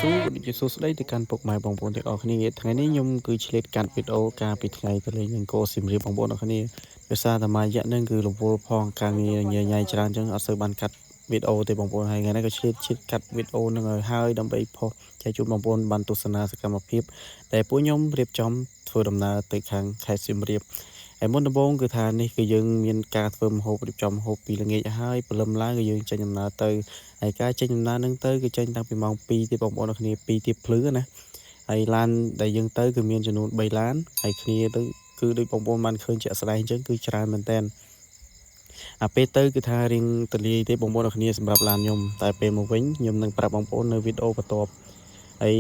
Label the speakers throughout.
Speaker 1: សួរក៏ដូចជាសួស្តីទៅកាន់ពុកម៉ែបងប្អូនទាំងអស់គ្នាថ្ងៃនេះខ្ញុំគឺឆ្លៀតកាត់វីដេអូកាលពីថ្ងៃទៅលេងអង្គរសៀមរាបបងប្អូនអរគ្នាដោយសារតែមួយរយៈហ្នឹងគឺរវល់ផងការងារញ៉ៃញ៉ៃច្រើនអញ្ចឹងអត់សូវបានកាត់វីដេអូទេបងប្អូនហើយថ្ងៃនេះក៏ឆ្លៀតឈិតកាត់វីដេអូហ្នឹងឲ្យហើយដើម្បីផុសចែកជូនបងប្អូនបានទស្សនាសកម្មភាពដែលពួកខ្ញុំរៀបចំធ្វើដំណើរទៅខាងខេត្តសៀមរាបហើយមុនដំបូងគឺថានេះគឺយើងមានការធ្វើម្ហូបរៀបចំម្ហូបពីល្ងាចហើយព្រលឹមឡើងគឺយើងចេញដំណើរទៅ ហើយការចេញដំណើរហ្នឹងទៅគឺចេញតាំងពីម៉ោង2ទៀតបងប្អូនអរគ្នា2ទៀតភ្លឺណាហើយឡានដែលយើងទៅគឺមានចំនួន3ឡានហើយគ្នាទៅគឺដូចបងប្អូនបានឃើញជាក់ស្ដែងអញ្ចឹងគឺច្រើនមែនតើអាពេលទៅគឺថារៀងទលាយទេបងប្អូនអរគ្នាសម្រាប់ឡានខ្ញុំតែពេលមកវិញខ្ញុំនឹងប្រាប់បងប្អូននៅវីដេអូបន្ទាប់ហើយ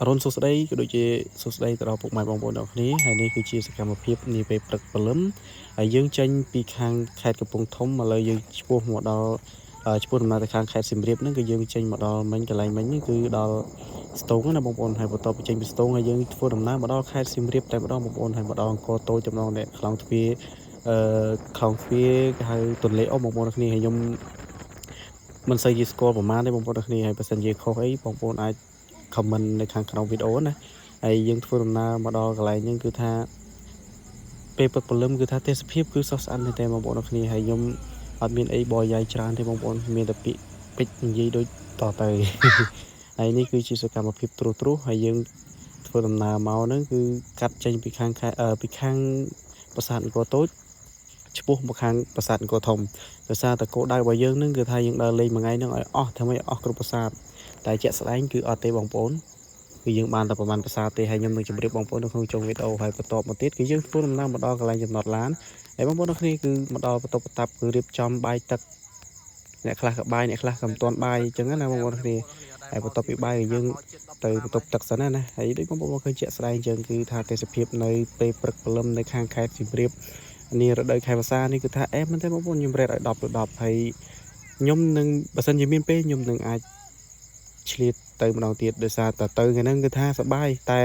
Speaker 1: អរុនសួស្តីក៏ដូចជាសួស្តីទៅដល់ពុកម៉ែបងប្អូនអរគ្នាហើយនេះគឺជាសកម្មភាពនាពេលព្រឹកព្រលឹមហើយយើងចេញពីខាងខេត្តកំពង់ធំឥឡូវយើងឆ្ពោះមកដល់ ឆ្ពោះដំណើរទៅខាងខេត្តសៀមរាបហ្នឹងគឺយើងចេញមកដល់មិញកន្លែងមិញហ្នឹងគឺដល់ស្ទងណាបងប្អូនហើយបន្ទាប់ពីចេញពីស្ទងហើយយើងធ្វើដំណើរមកដល់ខេត្តសៀមរាបតែម្ដងបងប្អូនហើយមកដល់អង្គរតូចចំណងនេះខ្លោងទ្វារអឺខ្លោងទ្វារគេហៅទន្លេអុំបងប្អូនគ្នាហើយខ្ញុំមិនសូវជាស្គាល់ប្រហែលទេបងប្អូនគ្នាហើយបើសិនជាខុសអីបងប្អូនអាច comment នៅខាងក្រោមវីដេអូណាហើយយើងធ្វើដំណើរមកដល់កន្លែងហ្នឹងគឺថាពេលព្រឹកព្រលឹមគឺថាទេសភាពគឺស្រស់ស្អាតមែនទែនបងប្អូនគ្នាហើយខ្ញុំ អត់មានអីបរិយាយច្រើនទេបងប្អូនមានតែពាក្យពេចន៍និយាយដូចតទៅ ហើយនេះគឺជាសកម្មភាពត្រួសត្រាសហើយយើងធ្វើដំណើរមកហ្នឹងគឺកាត់ចេញពីខាងខេត្តពីខាងប្រាសាទអង្គរតូចឆ្ពោះមកខាងប្រាសាទអង្គរធំដោយសារតែគោលដៅរបស់យើងហ្នឹងគឺថាយើងដើរលេងមួយថ្ងៃហ្នឹងឲ្យអស់ធ្វើម៉េចឲ្យអស់គ្រប់ប្រាសាទតែជាក់ស្ដែងគឺអត់ទេបងប្អូនគឺយើងបានតែប្រហែលប្រាសាទទេហើយខ្ញុំនឹងជម្រាបបងប្អូននៅក្នុងចុងវីដេអូហើយបន្តមកទៀតគឺយើងធ្វើដំណើរមកដល់កន្លែងចំណតឡាន ហើយបងប្អូនទាំងគ្នាគឺមកដល់បន្ទប់ប្រតាប់គឺរៀបចំបាយទឹកអ្នកខ្លះក៏បាយអ្នកខ្លះក៏មិនទាន់បាយអញ្ចឹងណាបងប្អូនគ្នាហើយបន្ទាប់ពីបាយយើងទៅបន្ទប់ទឹកសិនណាហើយដូចបងប្អូនឃើញជាក់ស្ដែងអញ្ចឹងគឺថាទេសភាពនៅពេលព្រឹកព្រលឹមនៅខាងខេត្តសៀមរាបនេះរដូវខែវស្សានេះគឺថាអែមមែនទេបងប្អូនខ្ញុំរេតឲ្យ10ទៅ10ហើយខ្ញុំនឹងបើសិនជាមានពេលខ្ញុំនឹងអាចឆ្លៀតទៅម្ដងទៀតដោយសារតែទៅថ្ងៃហ្នឹងគឺថាសប្បាយតែ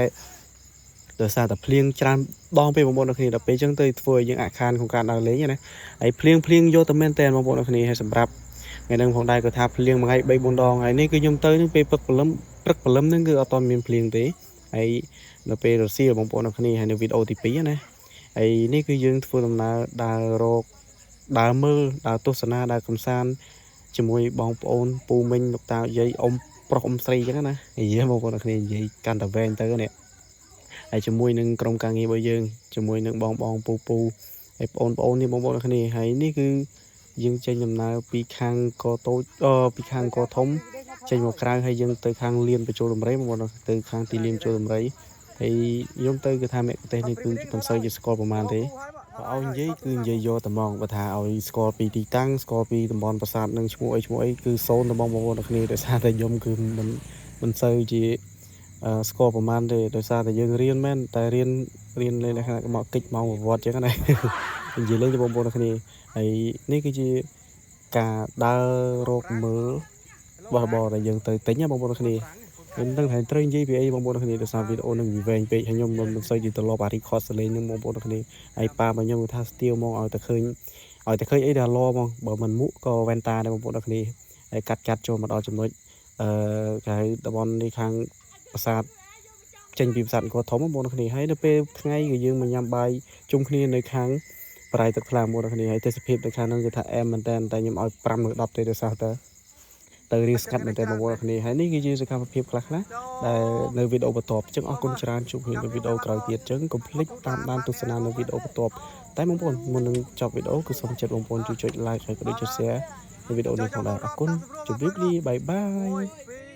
Speaker 1: ដោយសារតែភ្លៀងច្រើនដងពេកបងប្អូនអរគ្នាដល់ពេលអញ្ចឹងទៅធ្វើឲ្យយើងអាក់ខានក្នុងការដើរលេងណាហើយភ្លៀងភ្លៀងយកតែមែនតើបងប្អូនអរគ្នាហើយសម្រាប់ថ្ងៃហ្នឹងផងដែរក៏ថាភ្លៀងមួយថ្ងៃ3 4ដងហើយនេះគឺខ្ញុំទៅនឹងពេលព្រឹកព្រលឹមព្រឹកព្រលឹមហ្នឹងគឺអត់ទាន់មានភ្លៀងទេហើយនៅពេលរសៀលបងប្អូនអរគ្នាហើយនៅវីដេអូទី2ណាហើយនេះគឺយើងធ្វើដំណើរដើររកដើរមើលដើរទស្សនាដើរកំសាន្តជាមួយបងប្អូនពូមីងលោកតាយាយអ៊ំប្រុសអ៊ំស្រីអញ្ចឹងណានិយាយបងប្អូនអរគ្នានិយាយកាន់តែវែងទៅនេះ ហើយជាមួយនឹងក្រុមការងាររបស់យើងជាមួយនឹងបងបងពូពូហើយបងប្អូននេះបងប្អូនគ្នាហើយនេះគឺយើងចេញដំណើរពីខាងកតូចអឺពីខាងកធំចេញមកក្រៅហើយយើងទៅខាងលៀនបញ្ចូលដំរីបងប្អូនទៅខាងទីលានបញ្ចូលដំរីហើយខ្ញុំទៅគឺថាមគ្គុទ្ទេសក៍នេះគឺមិនសូវជាស្គាល់ប្រហែលទេបើឲ្យនិយាយគឺនិយាយយកតែហ្មងបើថាឲ្យស្គាល់ពីទីតាំងស្គាល់ពីតំបន់ប្រាសាទនឹងឈ្មោះអីឈ្មោះអីគឺសូន្យតែបងប្អូនគ្នាដោយសារតែខ្ញុំគឺមិនសូវជា ស្គាល់ប្រហែលទេដោយសារតែយើងរៀនមែនតែរៀនរៀនលើលក្ខណៈមកកិច្ចម៉ោងប្រវត្តិចឹងណា និយាយលេងទៅបងប្អូនទាំងគ្នាហើយនេះគឺជាការដើររកមើលរបស់របរដែលយើងទៅទិញណាបងប្អូនទាំងគ្នាខ្ញុំមិនដឹងថាត្រូវនិយាយពីអីបងប្អូនទាំងគ្នាដោយសារវីដេអូនឹងវាវែងពេកហើយខ្ញុំមិនសូវជាត្រឡប់អា record សលេងនឹងបងប្អូនទាំងគ្នាហើយប៉ារបស់ខ្ញុំគឺថាស្ទាវមកឲ្យតែឃើញឲ្យតែឃើញអីដែលឡហ្មងបើមិនមុខក៏វ៉ែនតាដែរបងប្អូនទាំងគ្នាហើយកាត់កាត់ចូលមកដល់ចំណុចអឺគេហៅតំបន់នេះខាង ប្រាសាទចេញពីប្រាសាទអង្គរធំបងប្អូនគ្នាហើយនៅពេលថ្ងៃក៏យើងមកញ៉ាំបាយជុំគ្នានៅខាងប្រៃទឹកថ្លាបងប្អូនគ្នាហើយទេសភាពនៅខាងហ្នឹងគឺថាអែមមែនតើតែខ្ញុំឲ្យ5លើ10ទេដោយសារតែទៅរៀងស្កាត់មែនតើបងប្អូនគ្នាហើយនេះគឺជាសកម្មភាពខ្លះៗដែលនៅវីដេអូបន្ទាប់អញ្ចឹងអរគុណច្រើនជួបគ្នានៅវីដេអូក្រោយទៀតអញ្ចឹងកុំភ្លេចតាមដានទស្សនានៅវីដេអូបន្ទាប់តែបងប្អូនមុននឹងចប់វីដេអូគឺសូមចិត្តបងប្អូនជួយចុច like ហើយក៏ដូចជា share នៅវីដេអូនេះផងដែរអរគុណជម្រាបលា bye bye.